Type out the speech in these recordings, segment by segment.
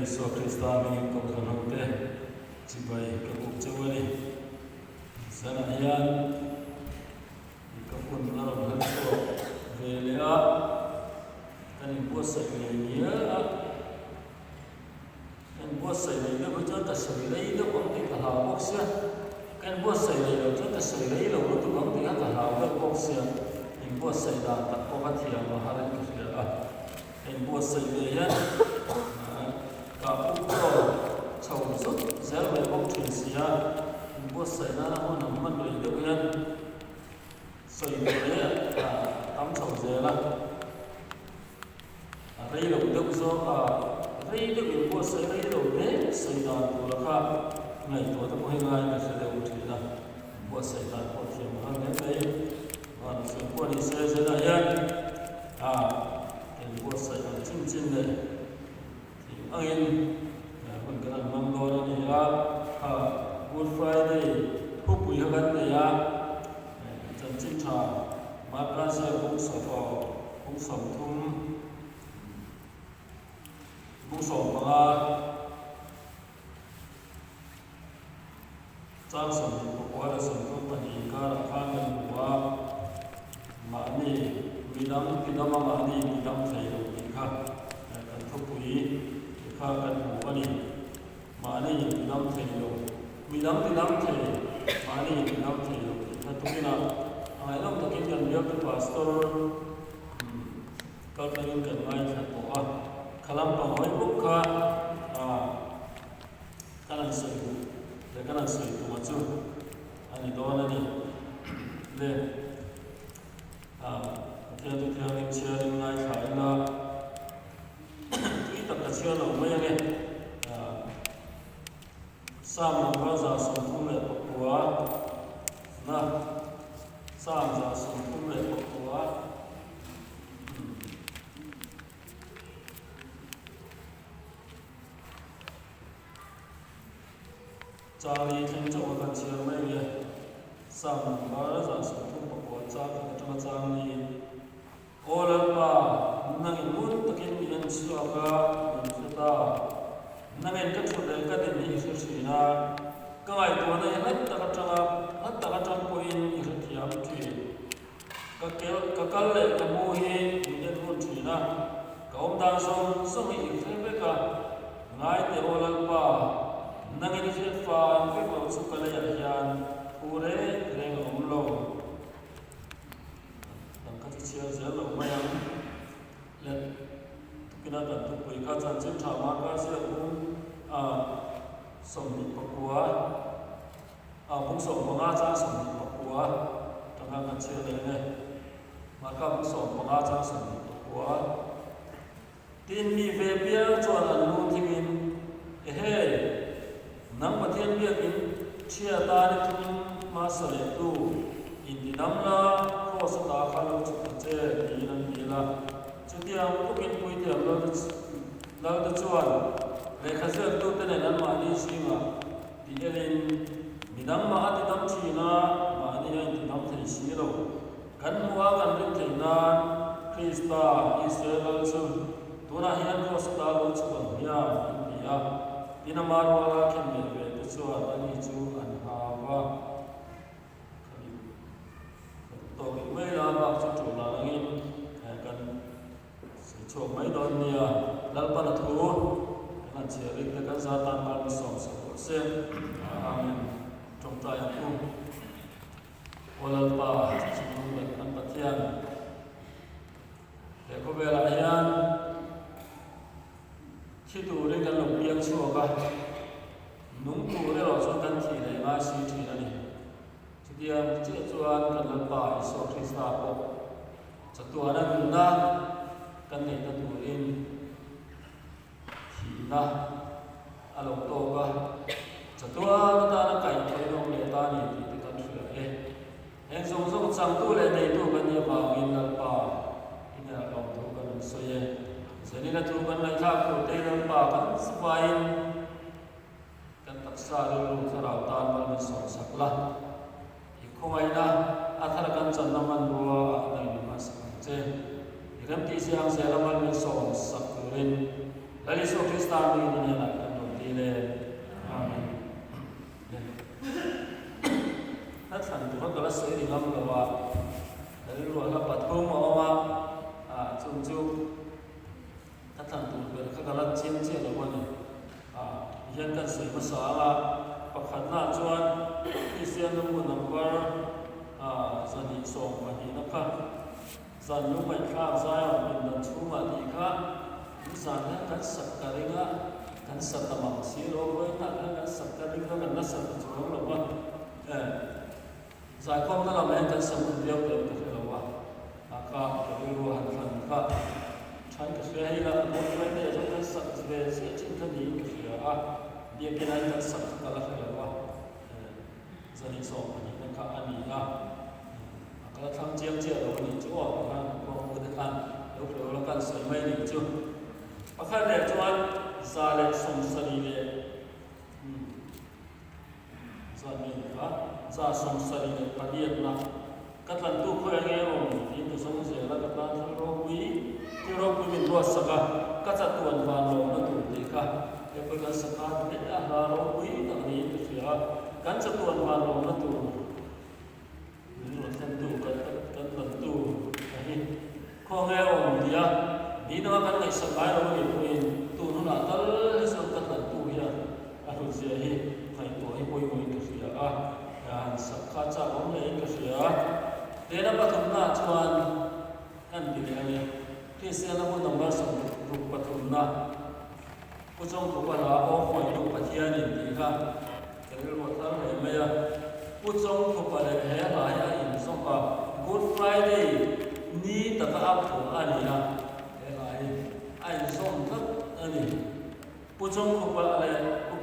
Isua Krista hmingin Kohhran hote chibai ka buk chauh a ni. Zanah hian ka hun a rawn hal chhuak ve leh a, kan inbuatsaih ve ngial a. Ka inbuatsaih leh deuh hi chuan ka sawi rei deuh ang tih ka hlau bawk sia, ka inbuatsaih leh loh chuan ka sawi rei lo lutuk ang tih kha ka hlau deuh bawk sia, inbuatsaih dan tak pawh ka thiam a har in ka hria a, ka inbuatsaih ve hian ka puk chaw chho zut zel mai bawk thin si a, inbuatsaih nana hun ang hman rei deuh hian sawi tur leh a tam chho zel a. A rei lo deuh zawk a, rei deuh in pawh sawi rei lo hle sawi dan tura kha ngaihtuah te pawh hi ngaiin ka hre deuh thin a, buatsaih dan pawh thiam a har hle mai. Van sawi pawh ni se zelah hian a inbuatsaih ang chin chin leh thing angin hun kan han hmang dawn a ni a, kha Good Friday thupui kha kan nei a, chanchin tha Marka ziak bung sawm Bung 30, bung 15, chang 24 leh 32 inkarah khan kan hmu a, mahni midang tidama mahni tidam thei lo tih kha kan thupui tih kha kan hmu a ni. Mahni tidam thei lo, midang tidam thei, mahni tidam thei lo tih kha tukinah a ngaihnawm takin kan bialtu pastor kal tlangin kan ngaithla tawh a, kha lampang hawi bawk kha kan han sawi duh leh kan han sawi tum a chu a ni dawn a ni. Le Pathian chu thiangin chhiarin ngaithla ila tui tak ka chhiar lo mai ange. Psalm number 39 na Psalm 39. Charlie thleng chauh a kan chhiar mai nge? Psalm number 39 chang khat atanga chang ni. Aw Lalpa, nangin ngun takin min en chhuak a, min hre ta. Nangin ka thut leh ka din hi i hre thin a, ka ngaihtuahna hi hlat tak atanga hlat tak atang pawhin i hrethiam thin. Ka kel ka kal leh ka mu hi min en ngun thin a, ka awm dan zawng zawng hi i hre vek a. Ngai teh aw Lalpa, nangin i hriat fai vek loh chu ka leiah hian thu reng reng a awm lo. Dang kha chu chhiar zel lo mai ang. Le tukina kan thupui kha chanchin tha Marka ziak bung a 29 a bung 15 chang 29 tanga kan chhiar leh nge. Marka bung 15 chang 29. Tin, mi ve piang chuan an lu thingin, Ehe, nang Pathian biakin ṭhia tan i thum hmasa lehtu intidam la, kraws ata kha lo chhuk ta che, tiin an dil a. Chutiang bawkin puithiam Lalte chuan lehkha ziaktute nen anmahni zingah ti elin, Midang mah a tidam ṭhin a, mahni a intidam thei si lo. Kan hmuh a kan rin theih nan Krista, Israel lal chu tunah hian kraws ata lo chhuk ang hian an ti a. Tin ama ruala khen leh ve te chuan ani chu an hau a. Khami ka duh tawk rih mai la bak chu tul dan angin kan sawi chhuak mai dawn nia. Lalpan a thu kan han chhiar rik te kan zar tan mal min sawm sak rawh se. Amen. Tawngtai ang u. Aw Lalpa, chhungnung leh kan Pathian, he khawvelah hian thi turin kan lo piang chhuak a, nung tur erawh chuan kan thih leh ngai si thin a ni. Chutiang chiah chuan kan Lalpa Isua Krista pawh chatuana nunna kan neihna turin Thihna a lo tawk a, chatuan atana kaih theih nawm leh ta ni tih te kan hria e. Heng zawng zawng changtu leh neitu kan nih avangin Lalpa i hnenah lawmthu kan rawn sawi e. Zanina thu kan ngaihthlak tur te Lalpa kan sivaiin kan taksa rilru thlarau tan mal min sawmsak la. I khawngaihna a thar kan channa hmanrua ah nang in hman sak ang che. I remtih ziang zela mal min sawm sak turin Lal Isua Krista. Krista hmingin i hnenah kan rawn dil e. Amen. Hla thlan tura ka la sawi ri ngam lo a, ka rilruah hla pathum a awm a, chung chu ka thlan tur ber kha ka la chiang chiah lo a ni. Tihian kan sawi hmasa ang a, pakhatnaah chuan Kristian lungbu number 212 na kha zan lungngaihthlak Zion pindan chhungah tih kha nizan hian kan sak ka ring a, kan sa ta mang si lo, vawiinah khan kan sak ka ring a, kan la sa ta chuang lo va, Zaikhawmna lam hian kan sam hun viau tawh ka hre lo a, a ka ka rilru a han thlan kha than ka hria hei lah Good Friday ah chuan kan sak ve chiah thin kha niin ka hria a, biakinn ah hian kan sak kha ka la hre lo a, zan 12 na kha a ni a, a ka la thlang chiang chiah lo a nih chu aw tikhan kan kawngpu te khan lo hre lo la kan sawi mai a nih chu. Pakhat leh chuan 170 leh Zan nge ni kha? 178 na ka tlantu khawi ange awm tiin ka zawng zel a, ka tan thil ropui, thil ropui min ruatsak a, ka chatuan van lawmna tur tih kha he pawh kan sakha hle a, hla ropui tak niin ka hria a, kan chatuan van lawmna tur min rawn thlentu kan kan tlantu a hi khawnge awm tia ni danga kan ngaihsak ngai lo anih pawhin tun hunah tal hi chuan ka tlantu hian a hlutzia hi ngaihtuah hi pawimawhin ka hria a, han sak kha chak awm hlein ka hria a. Tena pathumnaah chuan kan ti leh ange, Kristiana hun number 63 na Pu Chawngkhupa hla Aw Hruaitu Pathianin tih kha ka rilru a thar hle mai a. Pu Chawngkhupa leh he hla hi a inzawm a, Good Friday ni taka a phuah a ni a, he hla hi a inzawm tlat a ni. Pu Chawngkhupa leh Pu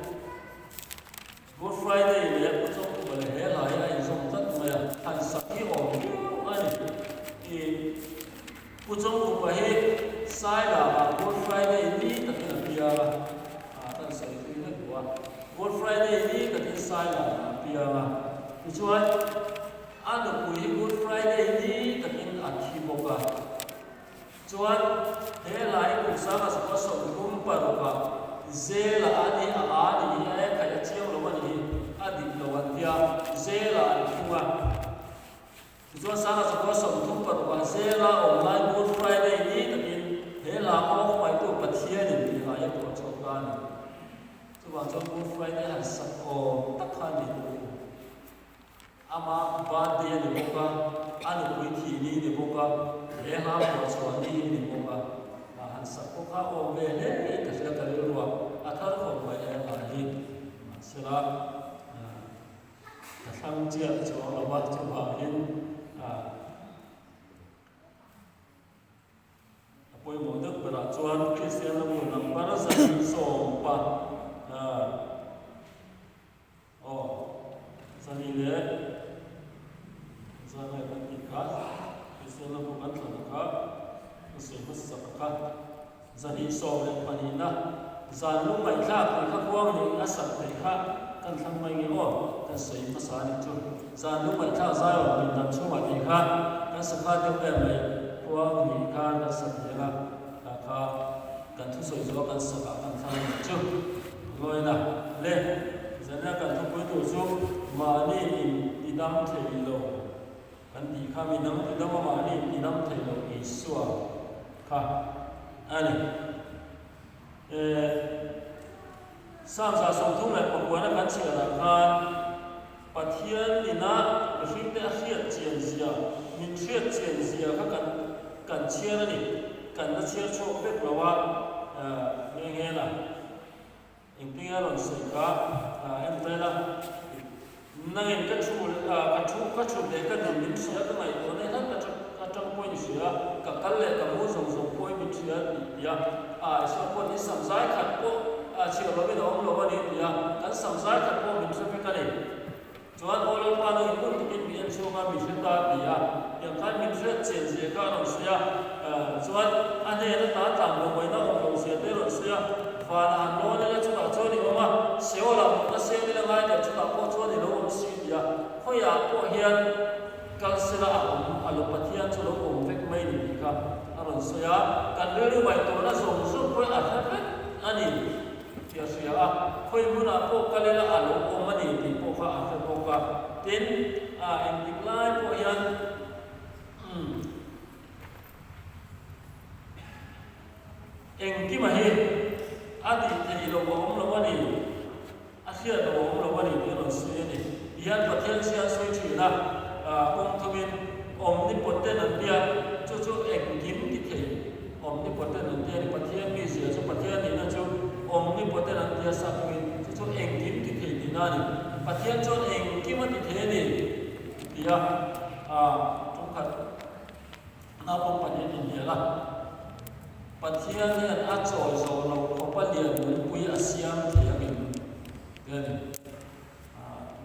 Good Friday leh Pu Chawngkhupa leh he hla hi a inzawm tlat mai a, han sak hi awm viau a ni. I Pu Chawngkhupa hi Sailama Good Friday ni takin a piang a, ah kan sawi thui hlek duh a, Good Friday ni takin Sailama a piang a, tichuan a nupui hi Good Friday ni takin a thi bawk a. Chuan he lai kum sanga zakua 36 ah Zela a ni a a ni hi a khaih a chiang lo a ni hi a dik lo an tia Zela an thung a. Tichuan sanga zakua 36 ah Zela awm lai Good Friday ni takin he la aw hmaitu Pathianin tih lai a phuah chhuak ta a ni. Chuvang chuan Good Friday han sak awm tak kha a ni. Ama birthday a ni bawk a, a nupui thih ni ni bawk a, he hla phuah chhuah ni hi ni bawk a, ah han sak pawh kha awm ve hle in ka hria ka rilru a, a thar khawp mai he hla hi. Mahsela ka thlang chiah chuang lo va, chuvangin ah A pawimawh deuh berah chuan Kristian lamur number 210 aw zani leh zan nge kan tih kha Kristian lamur kan thlan kha ka sawi hmasa kha 212 na zan lungngaihthlak tih kha khuang nih a sak theih kha kan thlang mai nge aw kan sawi hmasa a nih chu. Zan lungngaihthlak Zion pindan chhungah tih kha kan sakha deuh em mai khuang nih khan kan sak hmel a, tah kha kan thusawi zawh kan sakah kan thlang a nih chu. Lawina le zana kan thupui tur chu mahni in tidam thei lo kan tih kha midang tidam a mahni in tidam thei lo Isua kha a ni. Psalm 139 na kan chhiarah khan Pathian ina mihringte a hriat chian zia, min hriat chian zia kha kan kan chhiar a ni. Kan la chhiar chhuak vek lo a, nghe nghe la. Engtinge a rawn sawi kha entir a, Nangin ka thu ka thu ka thut leh ka din min hria ka ngaihtuah na hian ka atang pawhin i hria, ka kal leh ka mu zawng zawng pawhin min hria tih ti a, a Isua pawh ni sam zai khat pawh a chhiar lovin a awm lo a ni ti a, kan sam zai khat pawh min hre vek a ni. Chuan aw Lalpa nangin hun takin mi en chhuak a, mi hre ta ti a, tiang khan min hriat chian zia kha a rawn sawi a, chuan a hnen ata tlan bo ngaihna awm loh zia te a rawn sawi a, Vanah han lawn ila chutah chuan i awm a, Seolah mutna siam ila ngai leh chutah pawh chuan i lo awm si ti a, khawiah pawh hian kal sela a awm a lo Pathian chu lo awm vek mai ni tih kha a rawn sawi a, kan rilru ngaihtuahna zawng zawng pawh hi a hre vek a ni. khawi hmunah pawh kal ila a lo awm a ni tih pawh kha a hre bawk a. Tin, engtik lai pawh hian umm engkima hi a tih theih loh a awm lo a ni, a hriat loh a awm lo a ni tih a rawn sawi a ni. Tihian Pathian chhia an sawi thin a, kawng thumin omnipotent an tia, chu chu engkim ti thei omnipotent an tia a ni. Pathian mizia chu Pathian nihna chu omnipotent an tia sakawin chu chu engkim ti thei tihna a ni. Pathian chuan engkim a ti thei a ni tia ṭawngkhat naupang pahnih inhnial a. Pathian hian a chawi zawh loh khawpa lian lungpui a siam thei angin tia a ni.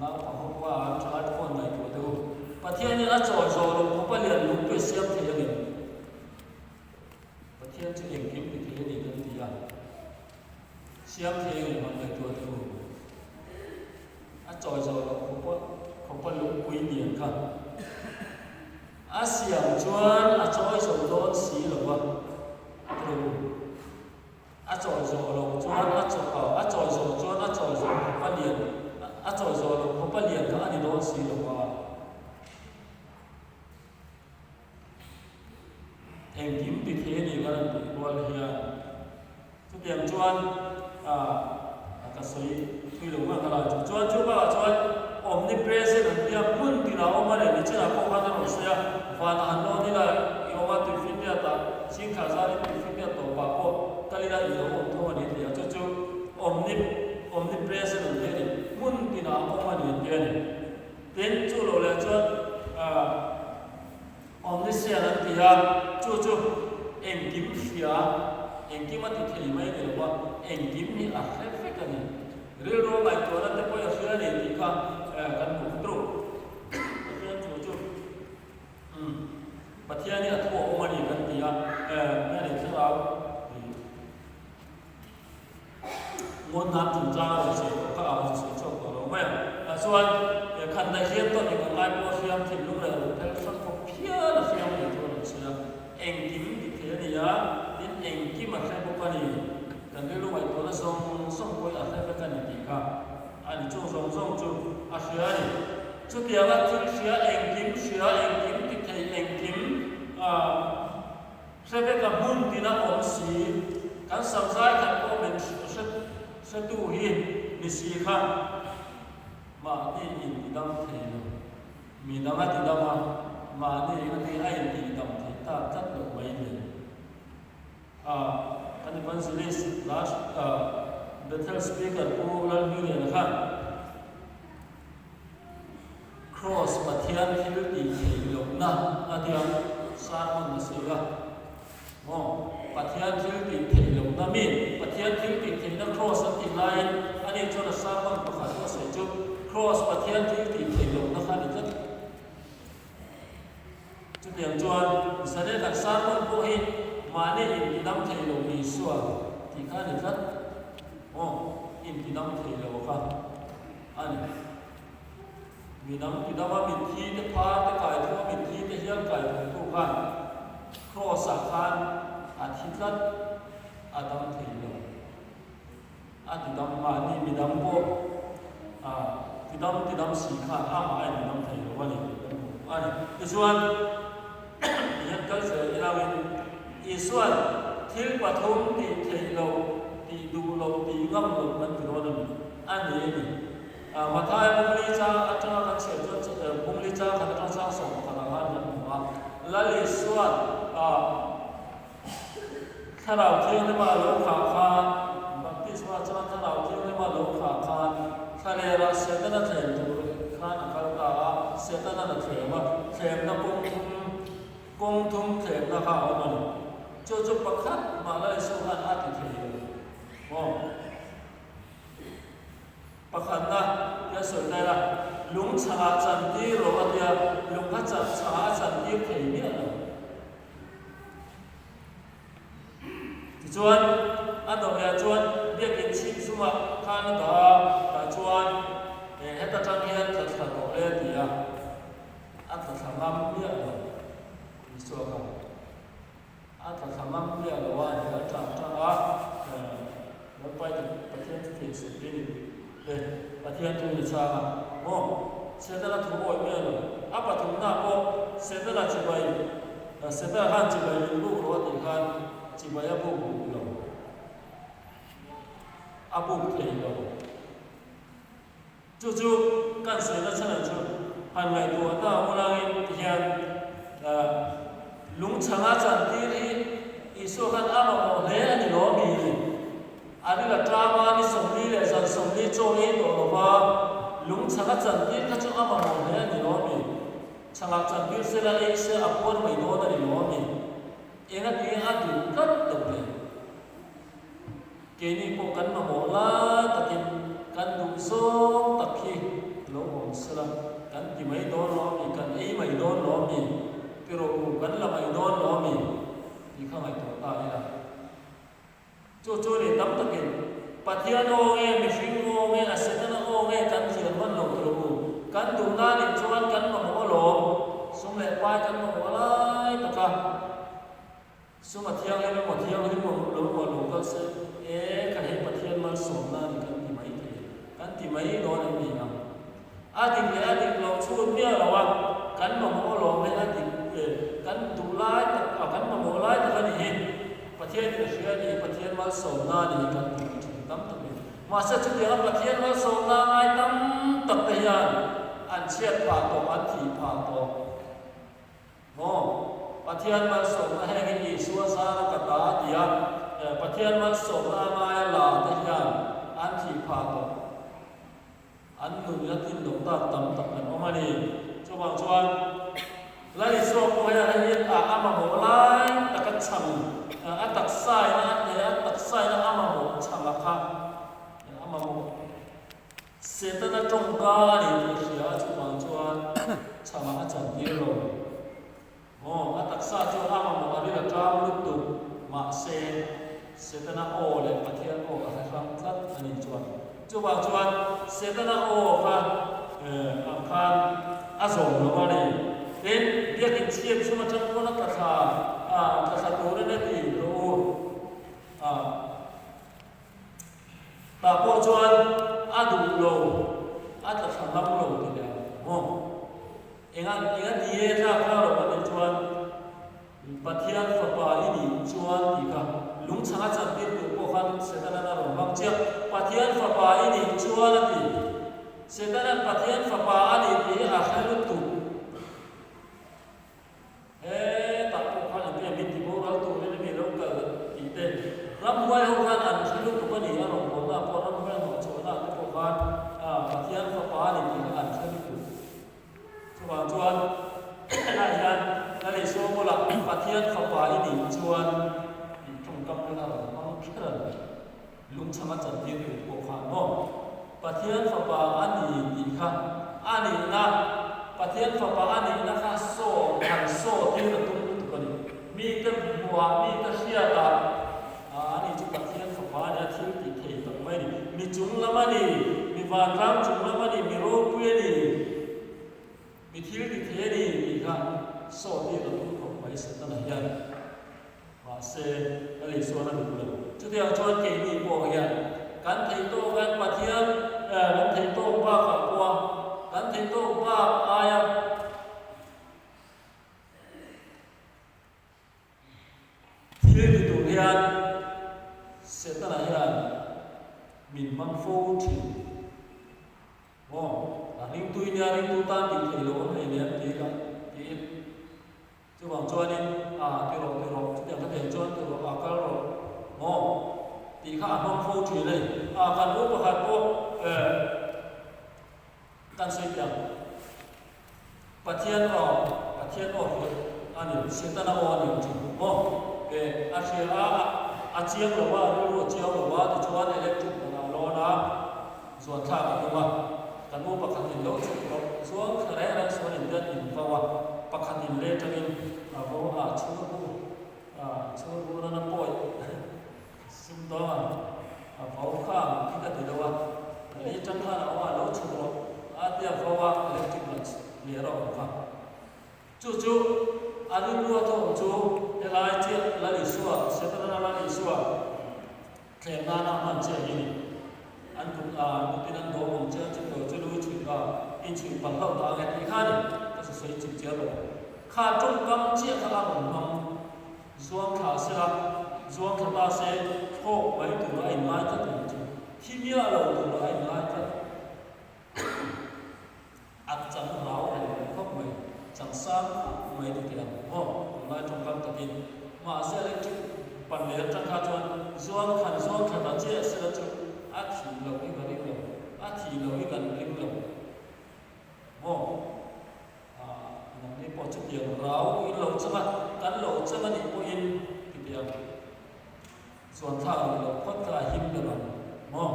Naupang ho pawh a thalai te pawh an ngaihtuah deuh. Pathian hian a chawi zawh loh khawpa lian lungpui a siam thei angin Pathian chu engkim ti thei a ni kan ti a. Siam thei angin an ngaihtuah deuh. A chawi zawh loh khawpa khawpa lungpui lian kha a siam chuan a chawi zo dawn si lo va, tru. A chawi zawh loh chuan a chaw a chawi zawh chuan a chawi zawh khawpa lian a chawi zawh loh khawpa lian kha a ni dawn si lo a. Engkim ti thei a ni kan han tih rual hian chutiang chuan ah ka sawi thui lo ngang a lai chu. Chuan chu bakah chuan omnipresent an tia hmun tinah awm a leh nichinah pawh khan a rawn sawi a, vanah han lawn ila i awm a tuifinriatah chingthla zanin tuifinriat tawpah pawh kal ila i lo awm tho a ni tih a, chu chu omni omnipresent an tia a ni, hmun tinah awm a ni an tia a ni. Tin, chu lo leh chuan ah omniscient an ti a, chu chu engkim hria, engkim a ti thei mai ni lo va, engkim hi a hre vek a ni. Rilru ngaihtuahna te pawh i hria a ni tih kha kan hmu tru. Pathian thu chu umm Pathian hi a thu a awm a ni kan ti a, nge ni thlarau ngawn nan chungchang a rawn sawi tawh kha a rawn sawi chhuak tawh lo mai a. Tah chuan khan daih hliam tawh eng ang lai pawh hriam thinlung leh ruh phel hrang khawp phian a hriam a ni chu a rawn sawi a. Engkim ti thei a ni a, tin engkim a hre bawk a ni. Kan rilru ngaihtuahna zawng zawng pawhin a hre vek a ni tih kha a ni. Chung zawng zawng chu a hria a ni. Chutianga thil hria engkim hria, engkim ti thei, engkim hre vek a hmun tina awm si, kan samzai khat pawh min hre hretu hi ni si kha mahni intidam thei lo. Mi dang a tidam a, mahni a ni a intihdam theih tak tlat loh mai le. A, kan evangelist last a Bethel speaker Pu Lalhmiliana khan Cross Pathian thil tih theih lohna a tia sermon a sawi a. Maw? Pathian thil tih theih lohna mi Pathian thil tih theihna Cross an tih laiin ani chuan a sermon pakhat a sawi chu Cross Pathian thil tih theih lohna kha a ni tlat. Chutiang chuan Zane kan sermon pawh hi mahni intidam thei lo Isua tih kha a ni tlat. Aw, intidam thei lo kha a ni. Midang tidama mitthi te phar te kai thung a mitthi te hial kai thung tu khan Cross ah khan a thi tlat a dam thei lo. A tidam mahni midang pawh a tidam tidam si khan amah a intidam thei lo a ni tih kan hmu a ni. Tichuan tihian kal zel ilangin Isua'n thil pathum tih theih loh, tih duh loh, tih ngam loh kan ti dawn a ni. A ni a ni. Mathai Bungli cha atanga kan chhiar chuan Bungli cha khat atang chang 11 ah khan kan hmu a, Lal Isua'n Thlarau Thianghlima a lo khah khan, Baptisma chuan Thlarau Thianghlima a lo khah khan thlalera Setana thlem tur khan a kal ta a, Setana'n a thlem a, thlemna kawng thum kawng thum thlemna kha a awm a ni. Chu chu pakhat mah Lal Isua khan a ti thei lo maw? Pakhatna, tia sawi ta ila, lung chhangah chantir rawh a tia, lung kha chan chhangah a chantir thei miah lo. Tichuan, a dawheh chuan biakin chhip zumah khan a dah a, tah chuan heta tang hian tla thla rawh le a ti a, a tla thla ngam miah lo Isua kha. A tla thla ngam miah lo a, a hnial tang tang a, Lalpai Pathian chu thei. sawi ni le Pathian thu ni chhang a maw Setana thu awih mai a lo. A pathumna pawh Setana chibai Setana khan chibai min buk rawh a tih khan chibai a buk duh lo. A buk thei lo. Chu chu kan sawi na chhan chu han ngaihtuah ta ang ulangin tihian lungchhanga chantir hi Isua khan a mamawh hle a ni lo mi? A ril a tang a, ni 40 leh zan 40 chaw ei tawh lo va, lungchhanga chantir kha chu a mamawh hle a ni lo mi? Chhangah chantir sela ei se a puar mai dawn a ni lo mi? Engati a duh tlat lo le? Keini pawh kan mamawh lai takin kan duh zawng tak hi lo awm sela, kan ti mai dawn lo ami, kan ei mai dawn lo ami, ti rawh u, kan la mai dawn lo ami tih kha ngaihtuah ta ila. Chu chu ni tam takin Pathian aw nge, mihring aw nge, a Setana aw nge kan thiam hman lo ti rawh u. Kan duhna nih chuan kan mamawh alawm, sum leh pai kan mamawh lai taka. Sum a thianghlim emaw thianghlim lo emaw lo kal se, e ka hei Pathian malsawmna a ni kan ti mai thei, kan ti mai dawn em ni ang? A dik leh a dik loh chhun miah lo a, kan mamawh alawm leh a dik leh kan duh lai tak a kan mamawh lai tak a ni hi, Pathian in a hria a ni hi, Pathian malsawmna a ni hi kan ti mai thin tam tak in. Mahse chutianga Pathian malsawmna ngai tam tak te hian an chhiat phah tawh, an thih phah tawh. Maw? Pathian malsawmna heng hi Isua zara ka ta a ti a, Pathian malsawmna a ngaia la te hian an thih phah tawh. An nun la tlin loh tak tam tak an awm a ni. Chuvang chuan Lal Isua pawh hian hei hi a a mamawh lai taka chhang, a taksaina a hneh a, taksaina a mamawh chhang a kha a mamawh. Setana tawngka a ni tih hria a chuvang chuan chhamah a chantir lo. Aw, a taksa chu a mamawh a ril a tang lutuk, mahse Setana aw leh Pathian aw a hre hrang tlat a nih chuan. Chuvang chuan Setana aw kha ang khan a zawm lo a ni. Tin, biakin chhiat chhung atang pawn a tla thla a, tla thla turin a ti rawh u. A. Tah pawh chuan a duh lo, a tla thla ngam lo ti leh ang maw? Enga enga ti e tlak kha lo anih chuan Pathian fapa i nih chuan tih kha lungchhang a chantir tur pawh khan Setana'n a rawn hmang chiah. Pathian fapa i nih chuan a ti. Setana'n Pathian fapa a nih tih hi a hre lutuk. Hetah pawh khan engtia min ti boral turin a mi lo kal tih te, ramhuai ho khan an hre lutuk a ni, a rawngbawlna pawh ramhuai hnawh chhuahna te pawh khan Pathian fapa a ni tih kha an hre lutuk. Chuvang chuan helai hian Lal Isua bulah Pathian fapa i nih chuan tih tawngkam kha a rawn hmang kher a ni. Lungchhanga chantir tur pawh khan maw Pathian fapa a ni tih kha a nihna, Pathian fapa a nihna kha saw han saw tir a tum lutuk a ni. Mite hmuhah, mite hriatah a ni chu Pathian fapa a ni a, thil tih thei tak mai a ni. Mi chung lam a ni, mi vantlang chung lam a ni, mi ropui a ni, mi thil ti thei a ni tih kha saw tir a tum khawp mai Setana hian. Mahse, ka lei sual a duh lo. Chutiang chuan keini pawh hian kan theih tawk hian Pathian kan theih tawk bakah pawha kan theih tawk bak aia thil ti tur hian Setana hian min hmang fo thin. Maw? A ringtu i nia, ringtu tan tih theih loh awm hlei nen tih kha tiin. Chuvang chuanin, A, ti rawh, ti rawh, chutiang kha tiang chuan ti rawh, a, kal rawh, maw? Tih kha a hmang fo thin a ni. A, kan u pakhat pawh, eh, kan sawi teh ang. Pathian aw, Pathian aw hi a ni, Setana aw a ni ang thin, maw? Eh, a hria a, a chiang lo a, a rilru a chiang lo a, tichuan electric ban ah lawn a, zuan thlak a tum a, kan u pakhatin lo chhuk rawh chuan thla reng reng suan in hian in vau a, pakhatin leh tangin a vo a chhur bu a chhur bu nana pawi sum dawng ang a vau kha ang khi ka ti deuh a, lei tang khan a awm a lo chhuk rawh a tia vau a electric ban leh rawh ang kha. Chu chu a rilru a thawm chu helai chiah Lal Isua, Setana Lal Isua thlem nana hman chiah hi ni. An an kutin an dawm ang che a, chutiang chu lu chhuih a inchhuih palh hlauh ta ang e tih kha a ni. Ka sawi chip chiah lo. Kha tawngkam chiah kha a rawn hmang zuang thla sela, zuang thla ta se thlawk mai tura a inngai tlat ang chu. Thi miah lo tura a inngai tlat. A chang rau reng reng khawp mai, chang sang khawp mai ti teh ang maw? Tunlai tawngkam takin. Mahse electric pan leh atang kha chuan zuang khan zuang thla ta chiah sela chu a thih loh hi ka ring lo, a thih loh hi kan ring lo maw? Ah, nangni pawh chutiang rau in lo chang a, kan lo chang a nih pawhin ti teh ang. Chuan thlak rih loh phawt kha a him ber ang maw?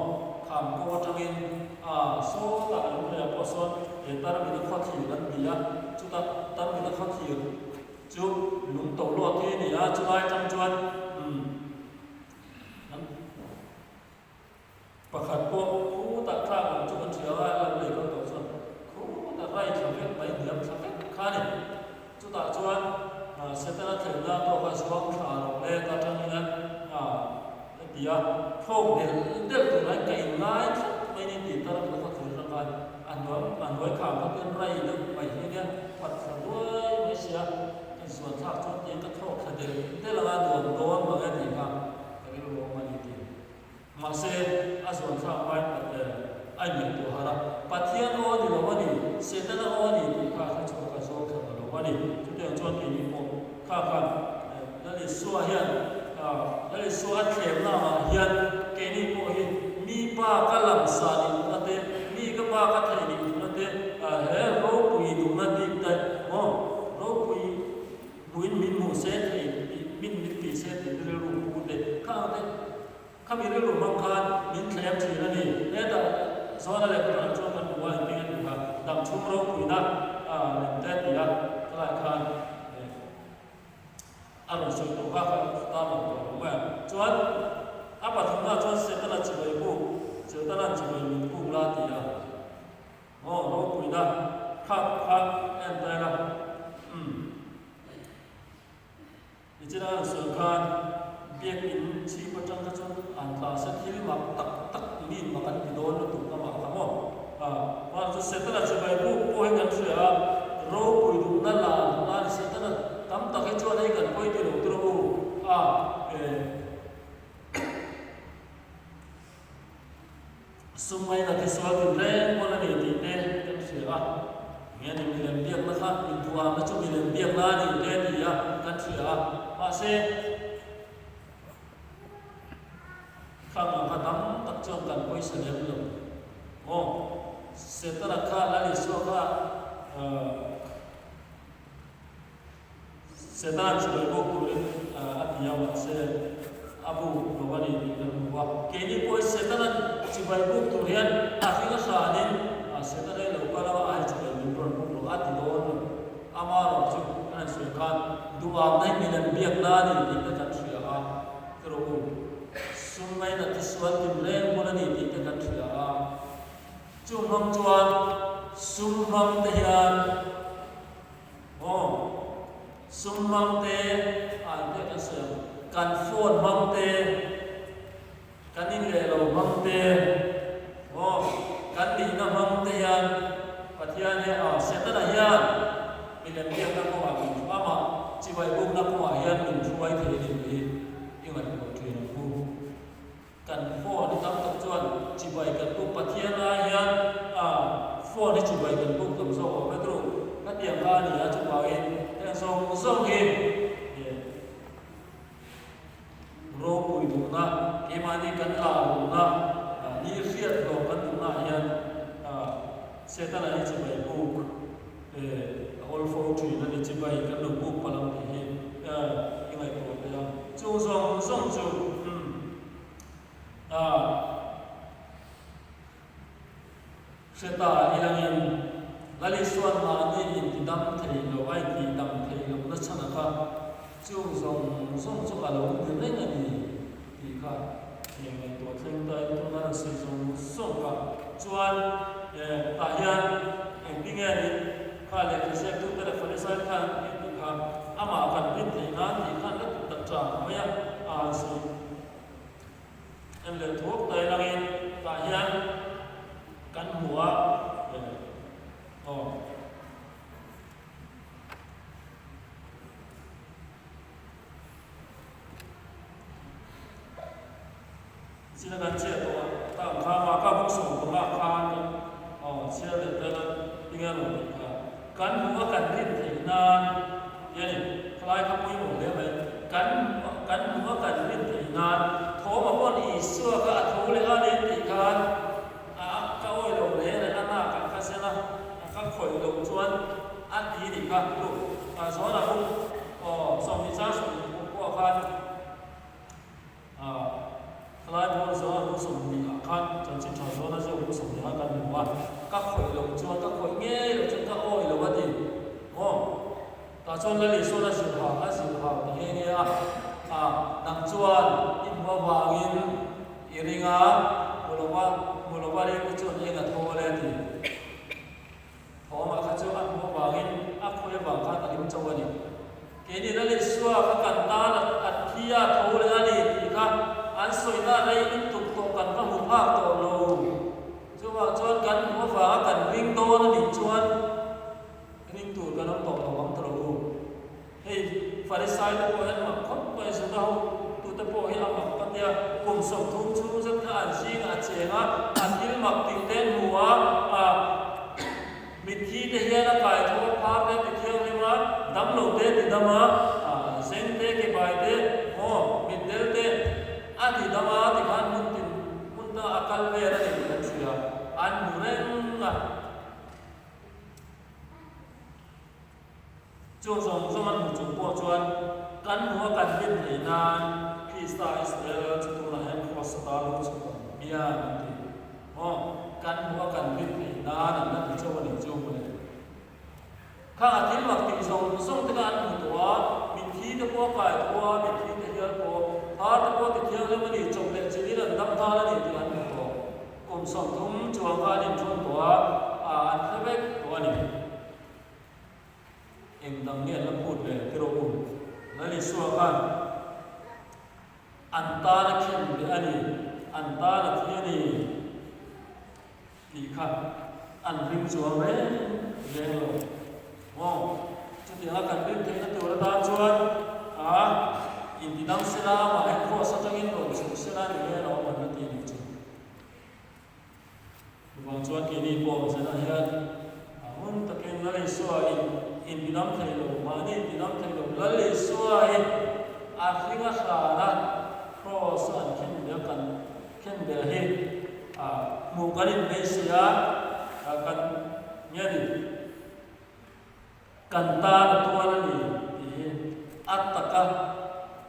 Kham ko atangin a sawtah lungleiah pawh sawn he tarmina khawthlir an ti a, chuta tarmina khawthlir chu lung to luat hi a ni a, chulai atang chuan umm an Pakhat pawh khutah tlak loh chu kan hria a, lo lei kal tawh chuan khutah rai thla vek mai, hniam thla vek kha a ni. Chutah chuan Setana thlengna tawka zuang thla rawh le ta tang hian a ti a, thlawk del del tur aiin ka inngai thlap mai ni tih tar ka khaw thlir atang khan a hnuai a hnuai kham kha chuan rai deuh mai hi nia phat thla duai mai sia, ka zuan thlak chuan tiin ka thlawk thla del del anga nuam dawn mang e tih kha ka rilru awm a ni tih. Mahse, a zuan thlak hmain a inngaihtuah harh a, Pathian aw a ni lo a ni, Setana aw a ni tih kha a hre chhuak a, zawng thla ta lo a ni. Chutiang chuan keini pawh kha khan Lal Isua hian Lal Isua a thlemna angah hian keini pawh hi mi pa ka langsa nih duhna te, mi ka pa ka theih nih duhna te, he ropui duhna bik te maw, ropui Hmuin min hmuh se thei tih min min tih se tih rilru pu te kha ang te khami rilru hmang khan min thlem thin a ni. Hetah Zona leh Putar chuan kan hmu a engtin a tih kha dam chhung ropuina a lem te ti a khalai khan a rawn sawi tawh kha kha tar lang tawh lo mai a. Chuan a pathumna chuan Setana chibai buk Setana'n chibai min buk la ti a. Maw ropuina kha kha en ta ila umm nichina an sawi khan biakin chhip atang kha chuan an tla se thil mak tak tak mi mak an ti dawn lutuk amah kha maw ah mahse chu Setana chibai buk pawh hi kan hria a ropui duhna la duhna a ni Setana tam tak hi chuan hei kan pawi ti lo tur u a eh. Sum ngaina te sual tin reng pawn a ni tih te kan hria a, nge ni milem biakna kha min duhahna chu milem biakna a ni te ti a kan hria a, mahse khang ang kha tam tak chuan kan pawisa lem lo maw? Setana kha Lal Isua kha Setana chibai bawk turin a ti a, mahse a buk lo a ni tih kan hmu a. Keini pawh hi Setana chibai buk tur hian a hring a hranin Setana hi lo kal a, a hi chibai min rawn buk lo a ti dawn lo. Ama erawh chu kan han sawi khan duham na hi milem biakna a ni tih te kan hria a, ka rawh u, sum ngaina tisual tinreng hmun a ni tih te kan hria a. Chu hmang chuan sum hmang te hian Aw, sum hmang te ah te kan sawi ang, kan phone hmang te, kan in leh lo hmang te, aw, kan nihna hmang te hian Pathian hi ah Setana hian milem biakna kawngah min hruai amah chibai bukna kawngah hian min hruai thei a ni tih hi i ngaihtuah thin ang u. Kan phone hi tam tak chuan chibai kan buk Pathian ai hian a phone hi chibai kan buk tam zawk awm vek ru. Hetiang kha a ni a, chuvangin heng zawng zawng hi ropui duhna, keimahni kan la duhna, ni hriat hlawm kan duhna ah hian Setana hi chibai buk a awl fo thin a ni. Chibai kan lo buk palh ang tih hi i ngaihtuah theih a. Chung zawng zawng chu a hre ta ilangin Lal Isua'n mahni intidam thei lo a intihdam theih lohna chhan a kha chung zawng zawng chu a lo ni reng a ni tih kha ngaihtuah thleng ta in tuna an sawi zawng zawng kha chuan tah hian engtinge ni Kha lehkha ziaktute leh Farisai khan an tih kha amah kan rin theih nan tih khan la tih tak chang mai a, a han sawi en leh thuak ta ilangin tah hian. China kan chhiat tawh a, ta ang kha Maka buk 15 khan chhiar leh tan a tinge a rawn tih kha. Kan hmuh a kan rin theih nan tih a ni. Khalai kha pawimawh hle mai. Kan kan hmuh a kan rin theih nan thawm a pawn Isua kha a tho leh a ni tih khan a ka awi lo hle leh a nak ah kha zen a, a ka khawih loh chuan a ti nih kha. Lu Zawna buk 20 chang 20 pawh khan Khalai bawr zawh a hnu 20 ah khan chanchin tha zawn a ziak hnu 20 ah kan hmu a, ka khawih loh chuan ka khawih ngei loh chuan ka awi lo a ti maw? Tah chuan Lali sawn a zilh hau a zilh hau ta nghe nghe a, a nang chuan i hmu avangin i ring a, hmu lova hmu lova ring te chuan eng a thaw le a ti. Thawmah kha chu a hmuh avangin a khawi avang khan a ring chauh a ni. Keini Lal Isua kha kan tan a thi a tho leh a ni tih kha an sawina rei lutuk tawh kan va hmu phak tawh lo. Chuvang chuan kan hmuh avanga kan ring dawn a nih chuan ring tur kan awm tawh lo ang ta lo u. Hei Farisai te pawh hian mak khawp mai Juda ho tute pawh hi a mak ka tia, kum 30 chhung zet kha an zingah a cheng a, a thil mak tih te an hmu a, a mitthi te hian a kai tho a, phar te a ti thianghlim a, damlo te a ti dam a, a zeng te ke bai te maw mitdel te a ti dam a tikhan hmun tin hmun dangah a kal vel a ni tih an hria, an hmu reng a. Chung zawng zawng an hmu chung pawh chuan kan hmu a kan hlim thei nan Krista Israel chu tunah hian kraws ata lo chhuk ang hian an ti. Maw? Kan hmu a kan hlim thei nan an la ti chauh a nih chu mawle. Khang a thil mak tih zawng zawng te kha an hmu tawh a, mitthi te pawh a kai tawh a, mitthi te hial pawh phar te pawh ti thianghlim a ni, chawp leh chilhin an dam nghal a ni tih an hmu tawh. Kum 30 chuang kha an inṭhawn tawh a, an hre vek tawh a ni. Eng dang nge an la phut ve ti rawh u. Lal Isua khan an tan a khen ve a ni, an tan a thi a ni tih kha an ring chuang reng reng lo. Maw? Chutianga kan rin theihna tur atan chuan a intidam sela, amah hi kraws atangin rawn chhuk sela ni nge lo an la ti a nih chu. Chuvang chuan keini pawh zanah hian a hun takin Lal Isua in intidam thei lo, mahni intidam thei lo, Lal Isua hi a hring a hran a, kraws a an khen ber kan khen ber hi a hmuh kan inbeisei a, kan nge ni? Kan tan a tuar a ni tih hi a taka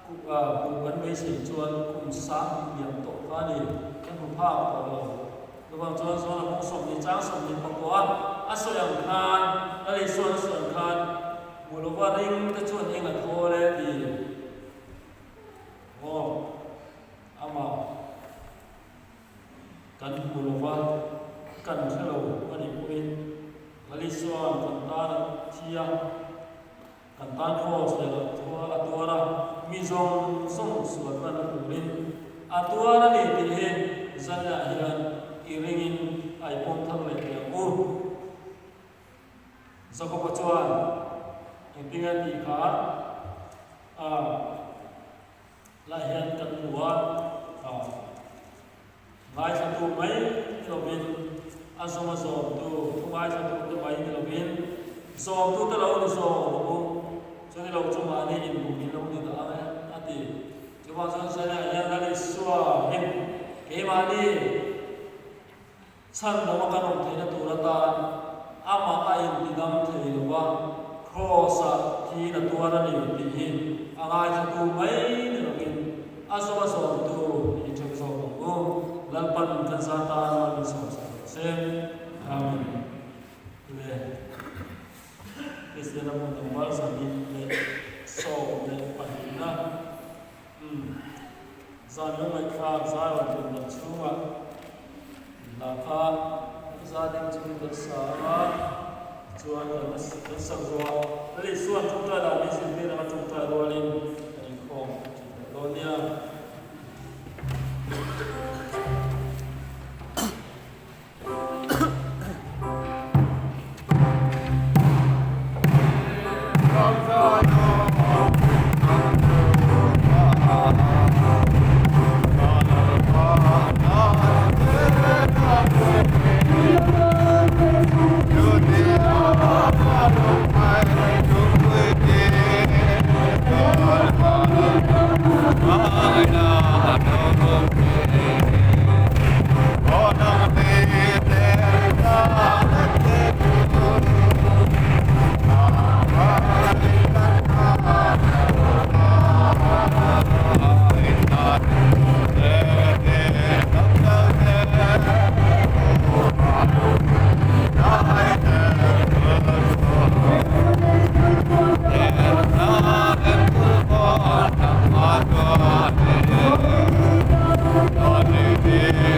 hmuh kan beisei chuan kum sang hnih liam tawh kha a ni, kan hmu phak tawh lo. Chuvang chuan Zawna bawng 20 chang 29 a a sawi ang khan, Lal Isua'n a sawi ang khan, hmu lova ring te chuan eng a thawl e ti maw? Amah. Kan hmu lo va, kan hre lo a nih pawhin Lali chuan kan tan a thi a, kan tan kraws leh a tuar a tuar a, mi zawng zawng sual hman a turin a tuar a ni tih hi zanah hian i ringin a i pawm thar leh teh ang u. Jakoba chuan engtin a tih kha a. Lai hian kan hmu a, ngaithlatu mai ni lovin a zawma zawmtu, thu ngaithlatute mai ni lovin zawmtute lo ni zawm ang u, chuni lo chu mahni inhmuh in lo ni dah ang e, a ti. Chuvang chuan Zaniah hian Lal Isua hi keimahni Chhan lova kan awm theihna tur atan amah a intidam thei lo va, Kraws-ah thiin a tuar a ni tih hi a ngaithlatu mai ni lovin a zawm a zawmtu i ni ṭheuh zawk ang u. Lalpan kan za tan mal min sawm sak rawh se. Amen. Le Kristian a hmun number 222na umm zan lungngaihthlak zai rawn tum dan chhungah Hla kha za ding chungin kan sa a, chuan kan sak zawh a, Lal Isua'n ṭawngṭai dan min zirtir anga ṭawngṭai rualin kan inkhawm ṭhin leh dawn nia. Pi.